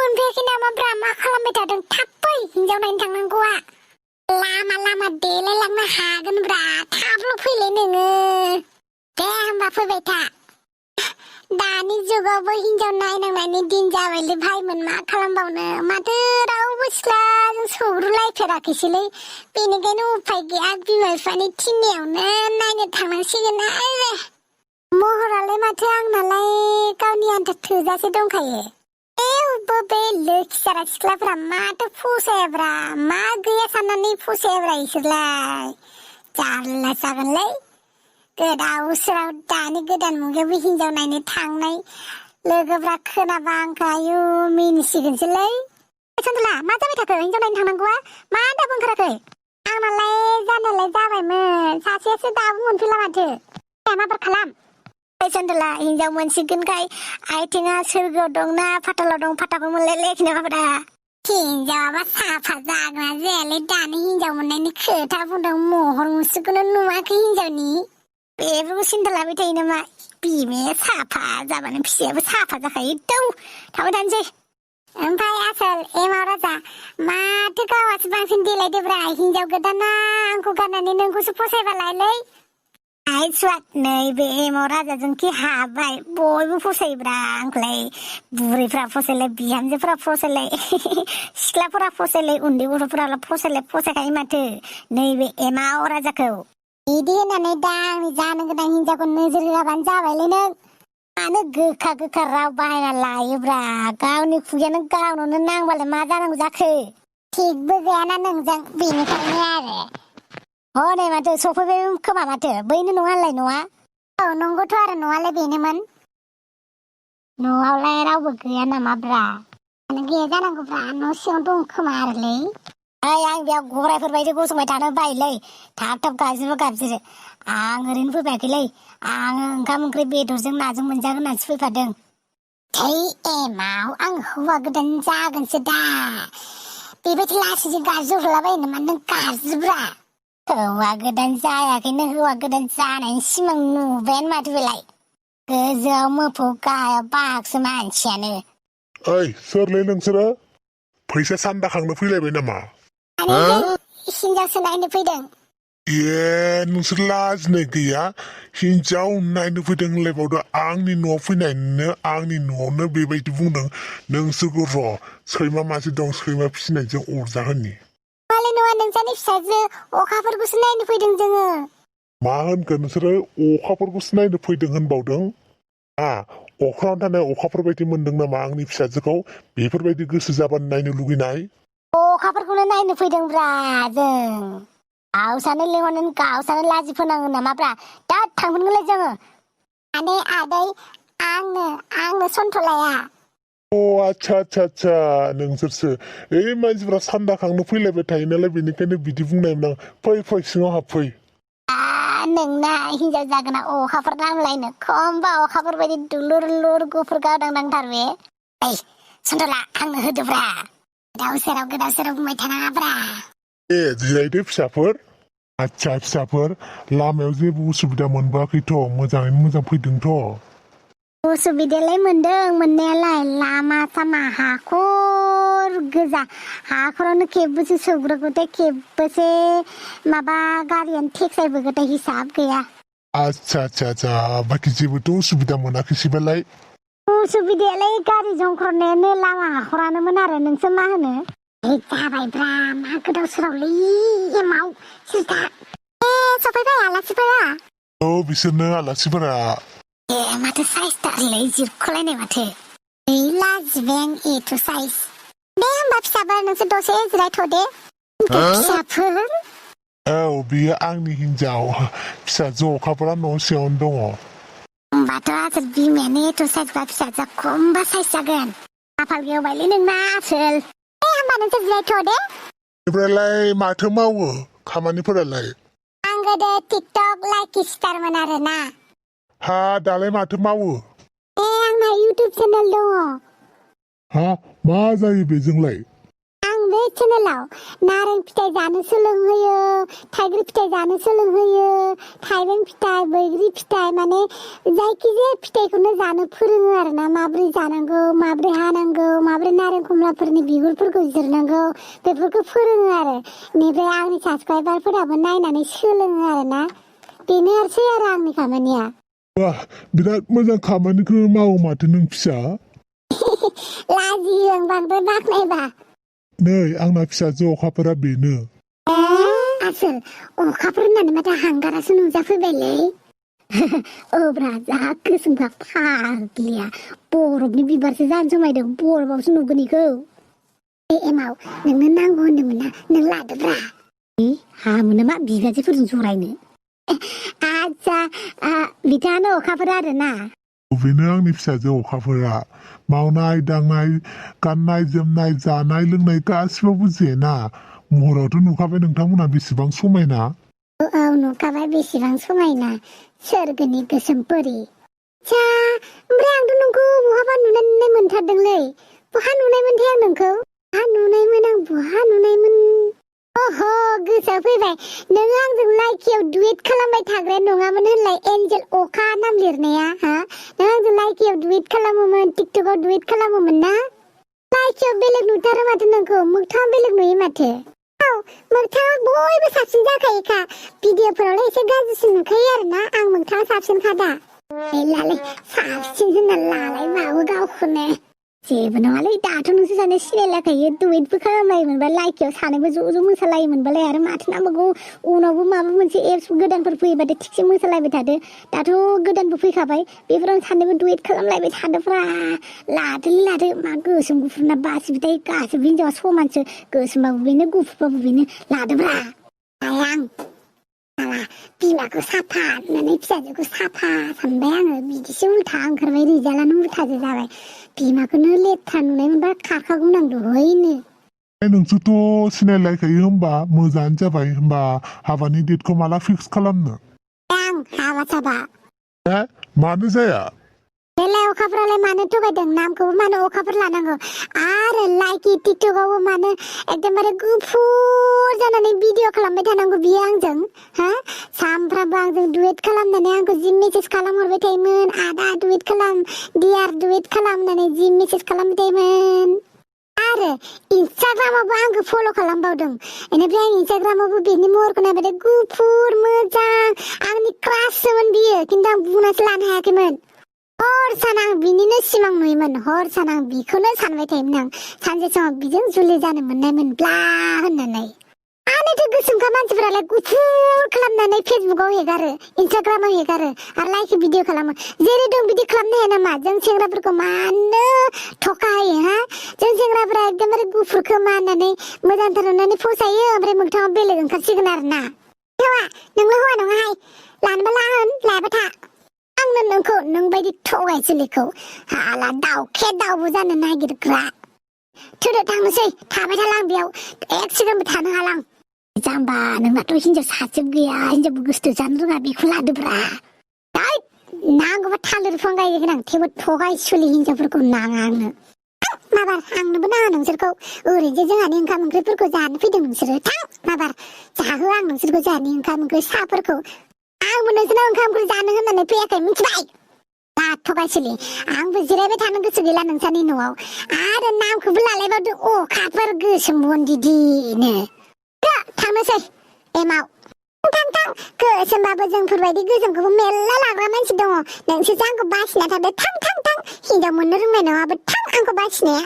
मोनफैयाखै नामाब्रा मा खालामबाय थादों थाब फै हिनजाव नायनो थांनांगौआ लामा देलायलांनो हागोनब्रा थाबल' फैलै नोङो दे होमबा फैबाय था दानि जुगावबो हिनजाव नायनांनायनि दिन जाबायलै भाइमोन मा खालामबावनो माथो रावबो सिख्लाजों सौग्रुलायफेराखैसैलै बेनिखायनो उफाय गैया बिमा बिफानि थिननायावनो नायनो थांनांसिगोनहाय महरालाय माथो आंनालाय गावनि आन्था थोजासे दंखायो बे लोखि जारा सिख्लाफोरा माथो फसायाब्रा मा गैया साननानै फसायाब्रा इसोरलाय जारला जागोनलै गोदाव सोराव दानि गोदान मुगायावबो हिनजाव नायनो थांनाय लोगोफ्रा खोनाबा आंखौ आयु मिनिसिगोनसोलै सन्दला मा जाबाय थाखो हिनजाव नायनो थांनांगौआ मा दाबो ओंखाराखै आंनालाय जानायालाय जाबायमोन सासेयासो दाबो मोनफैला माथो माबार खालाम सन्दला हिनजाव मोनसिगोनखाय आथिङा सोरगोआव दंना फातालाव दं फाताखौ मोनलायलायाखै नामाब्रा हिनजावाबा साफा जागोना जायालै दानि हिनजाव मोननायनि खोथा बुंदों महर मुस्रिखौनो नुवाखै हिनजावनि बेफोरखौ सिन्था लाबाय थायो नामा बिमाया साफा जाबानो फिसायाबो साफा जाखायो दौ थाबाय थानोसै ओमफ्राय आसोल एमाव राजा माथो गावासो बांसिन देलायदोब्रा हिनजाव गोदाना आंखौ गारनानै नोंखौसो फसायबालायलै आइ सुवाद नैबे एमाव राजाजोंखि हाबाय बयबो फसायोब्रा आंखौलाय बुरैफ्रा फसायलाय बिहामजोफ्रा फसायलाय सिख्लाफोरा फसायलाय उन्दै गथ'फोरालाय फसायखायो माथो नैबे एमाव राजाखौ बिदि होननानै दा आंनि जानो गोनां हिनजावखौ नोजोर होआबानो जाबायलै नों मानो गोखा राव बाहायना लायोब्रा गावनि खुगायानो गावनावनो नांबालाय मा जानांगौ जाखो थिगबो गैयाना नोंजों बेनिखायनो आरो हनै माथो सफैबाय खोमा माथो बैनो नङालाय न'आ औ नंगौथ' आरो न'आलाय बेनोमोन न'आवलाय रावबो गैया नामाब्रा मानो गैया जानांगौब्रा न' सिङाव दं खोमा आरोलै आं बेयाव गरायफोर बायदि गसंबाय थानो बायोलै थाब गाबज्रिरो आं ओरैनो फैफायाखैलै आङो ओंखाम ओंख्रि बेदरजों नाजों मोनजागोन होननानैसो फैफादों थै एमाव आं हौवा गोदान जागोनसो दा बेबायदि लासैजों गाबज्रिहरलाबायो नामा नों गाबज्रिब्रा हौवा गोदान जायाखैनो हौवा गोदान जानायनि सिमां नुबायानो माथो बेलाय गोजौआव मोफौ गाहायाव बाहागसो मानसियानो ओइ सोरलै नोंसोरो फैसा सान्दाखांनो फैलायबाय नामा हिनजावसो नायनो फैदों नोंसोर लाजिनाय गैया हिनजाव नायनो फैदों होनलायबावदो आंनि न'आव फैनायनो आंनि न'आवनो बेबायदि बुंदों नोंसोरखौ र' सैमा मासे दं सैमा फिसिनायजों अरजाहोननि नङा नोंसानि फिसाजो अखाफोरखौसो नायनो फैदों जोङो मा होनगोन नोंसोरो अखाफोरखौसो नायनो फैदों होनबावदों अख्राङाव थानाय अखाफोर बायदि मोनदों नामा आंनि फिसाजोखौ बेफोरबायदि गोसो जाबानो नायनो लुगैनाय अखाफोरखौनो नायनो फैदोंब्रा जों गावसानो लिंहरनानै गावसानो लाजि फोनाङो नामाब्रा दा थांगोनलै जोङो आदै आंनो सन्थ'लाया आच्छा नोंसोरसो मानसिफ्रा सान्दाखांनो फैलायबाय थायो नालाय बेनिखायनो बिदि बुंनायमोन आं फै सिङाव हाबफै नोंना हिनजाव जागोना अखाफोर नामलायनो खमबा अखाफोर बायदि दुलुर गुफुर गावदां नांथारबे सन्थ'ला आंनो होदोब्रा गोदाव सेराव बुंबाय थानाङाब्रा जिरायदो फिसाफोर आच्छा फिसाफोर लामायाव जेबो उसुबिदा मोनबोआखैथ' मोजाङैनो मोजां फैदोंथ' उसुबिदालाय मोनदों मोननायालाय लामा सामा हाखर गोजा हाखरावनो खेबबेसे सौग्रोगोथाय खेबबेसे माबा गारियानो टेक्सायबोगोथाय हिसाब गैया आच्छा बाखि जेबोथ' उसुबिदा मोनाखैसैबालाय उसुबिदायालाय गारि जंख्रनायानो लामा हाखरानोमोन आरो नोंसो मा होनो जाबायब्रा मा गोदाव सोरावलै एमाव सिदा सफैबाय आलासिफोरा बिसोरनो आलासिफोरा माथो साइजथारलै जिरख'लायनाय माथो लाजिबाय आं एथ' साइज दे होमबा फिसाफोर नोंसोर दसे जिरायथ'दे फिसाफोर बियो आंनि हिनजाव फिसाजो अखाफोरा न' सिङावनो दङ होमबाथ' आसोल बिमायानो एथ' साइजबा फिसाजोआ खमबा साइज जागोन खाफाल गेवबायलै नोंना आसोल होमबा नोंसोर जिरायथ'दे ओमफ्रायलाय माथो मावो खामानिफोरालाय आं गोदो टिकटक लाइकि स्टारमोन आरोना दालाय माथो मावो आंना इउटुब चेनेल दङ मा जायो बेजोंलाय आं बे चेनेलाव नारें फिथाइ जानो सोलोंहोयो थाइगिर फिथाइ जानो सोलोंहोयो थाइबें फिथाइ बैग्रि फिथाइ माने जायखिजाया फिथाइखौनो जानो फोरोङो आरोना माब्रै जानांगौ माब्रै हानांगौ माब्रै नारें खमलाफोरनि बिगुरफोरखौ जिरनांगौ बेफोरखौ फोरोङो आरो बेनिफ्राय आंनि साबसक्राइबारफोराबो नायनानै सोलोङो आरोना बेनोसै आरो आंनि खामानिया वाह बिराद मोजां खामानिखौ मावो माथो नों फिसा लाजियो आं बांद्राय बाख्नायबा नै आंना फिसाजो अखाफोरा बेनो आसोल अखाफोर होननानै माथो हांगारासो नुजाफैबायलै ब्रा जा गोसोमखा फाग्लिया बरफनि बिबारसो जानो समायदों बरफआवसो नुगोन इखौ एमाव नोंनो नांगौ होनदोंमोन ना नों लादोब्रा हामो नामा बिबाजैफोरजों जरायनो आच्छा बिथाङानो अखाफोर आरोना बेनो आंनि फिसाजो अखाफोरा मावनाय दांनाय गाननाय जोमनाय जानाय लोंनाय गासिबावबो जेना महरावथ' नुखाबाय नोंथांमोना बेसेबां समायना औ नुखाबाय बेसेबां समायना सोरगोनि गोसोम परि ओमफ्राय आंथ' नोंखौ बहाबा नुनाय मोनथारदोंलै बहा नुनायमोनथाय आं नोंखौ बहा नुनायमोन अह गोसोआव फैबाय नोङो आंजों लाइकियाव दुएट खालामबाय थाग्राया नङामोन होनलाय एन्जेल अखा नाम लिरनाया नों आंजों लाइकियाव दुएट खालामोमोन टिकटकआव दुएट खालामोमोन ना लाइकियाव बेलेग नुथारो माथो नोंखौ मोगथाङाव बेलेग नुयो माथो मोगथाङाव बयबो साबसिन जाखायोखा भिडिअफोरावलाय एसे गाज्रिसिन नुखायो आरोना आं मोगथाङाव साबसिनखा दा लालाय साबसिन होनना लालाय माबो गावखौनो जेबो नङालै दाथ' नोंसो सानो सिनायलायखायो दुएटबो खालामलायोमोनबा लाइकियाव सानैबो ज' मोसालायोमोनबालाय आरो माथो नांबावगौ उनावबो माबा मोनसे एप्स गोदानफोर फैयोबाथाय थिगसे मोसालायबाय थादो दाथ' गोदानबो फैखाबाय बेफोराव सानैबो दुएट खालामलायबाय थादोफ्रा लादो मा गोसोम गुफुरना बासिबाथाय गासिबो हिनजावा समानसो गोसोमबाबो बेनो गुफुरबाबो बेनो लादोब्रा आं बिमाखौ साफा होननानै फिसाजोखौ साफा सानबाय आङो बिदिसो उल्था ओंखारबाय रिजाल्टआनो उल्थासो जाबाय बिमाखौनो लेथ्रा नुनाय मोनबा खारखागौमोन आं दहायनो नोंसोरथ' सिनायलायखायो होमबा मोजाङानो जाबाय होमबा हाबानि डेटखौ माला फिक्स खालामनो आं हाबा साबा मानो जाया बेलाय अखाफोरालाय मानो थगायदों नामखौबो मानो अखाफोर लानांगौ आरो लाइकि टिकटकआवबो मानो एकदमबारे गुफुर जानानै भिडिअ खालामबाय थानांगौ बियो आंजों सामफ्रामबो आंजों दुएट खालामनानै आंखौ जि मेसेज खालामहरबाय थायोमोन आदा दुएट खालाम डियार दुएट खालाम होननानै जि मेसेज खालामबाय थायोमोन आरो इन्स्टाग्रामावबो आंखौ फल' खालामबावदों बेनिफ्राय आं इन्स्टाग्रामावबो बेनि महरखौ नायबाथाय गुफुर मोजां आंनि क्राससोमोन बियो खिन्थु आं बुंनासो लानो हायाखैमोन हर सान आं बिनिनो सिमां नुयोमोन हर सान आं बिखौनो सानबाय थायोमोन आं सानसे समाव बिजों जुलि जानो मोननाय मोनब्ला होननानै आंनिथ' गोसोमखा मानसिफोरालाय गुफुर खालामनानै फेसबुकाव हेगारो इन्स्टाग्रामाव हेगारो आरो लाइक भिडिअ खालामो जेरै दं बिदि खालामनो हाया नामा जों सेंग्राफोरखौ मानो थखायो जों सेंग्राफोरा एकदमबारे गुफुरखौ माननानै मोजांथार होननानै फसायो ओमफ्राय मोगथाङाव बेलेग ओंखारसिगोन आरोना नोंल' हौवा नङाहाय लानोबा लाहोन लायाबा था आंनो नोंखौ नोंबायदि थगायसुलिखौ हाला दाउखे दाउबो जानो नागिरग्रा थोदो थांनोसै थाबाय थाला आं बेयाव एक सेकेन्डबो थानो हाला आं जाम्बा नोंनाथ' हिनजाव सासेबो गैया हिनजावबो गोसथो जानो रोङा बेखौ लादोब्रा नांगौबा थालिर बिफां गायगोन आं थेवबो थगायसुलि हिनजावफोरखौ नाङा आंनो माबार आंनोबो नाङा नोंसोरखौ ओरैनो जोंहानि ओंखाम ओंख्रिफोरखौ जानो फैदों नोंसोरो माबार जाहो आं नोंसोरखौ जोंहानि ओंखाम ओंख्रि साहाफोरखौ आंबो नोंसोरनाव ओंखाम ओंख्रि जानो होननानै फैयाखै मिथिबाय थगायसुलि आंबो जिरायबाय थानो गोसो गैला नोंसानि न'आव आरो नामखौबो लालायबावदो अखाफोर गोसोम बनदिदिनो थांनोसै एमाव थां गोसोमबाबो जोंफोरबायदि गोसोमखौबो मेरला लाग्रा मानसि दङ नोंसोरसो आंखौ बासिना थादो थां हिनजाव मोननो रोंनाय नङाबो थां आंखौ बासिनाया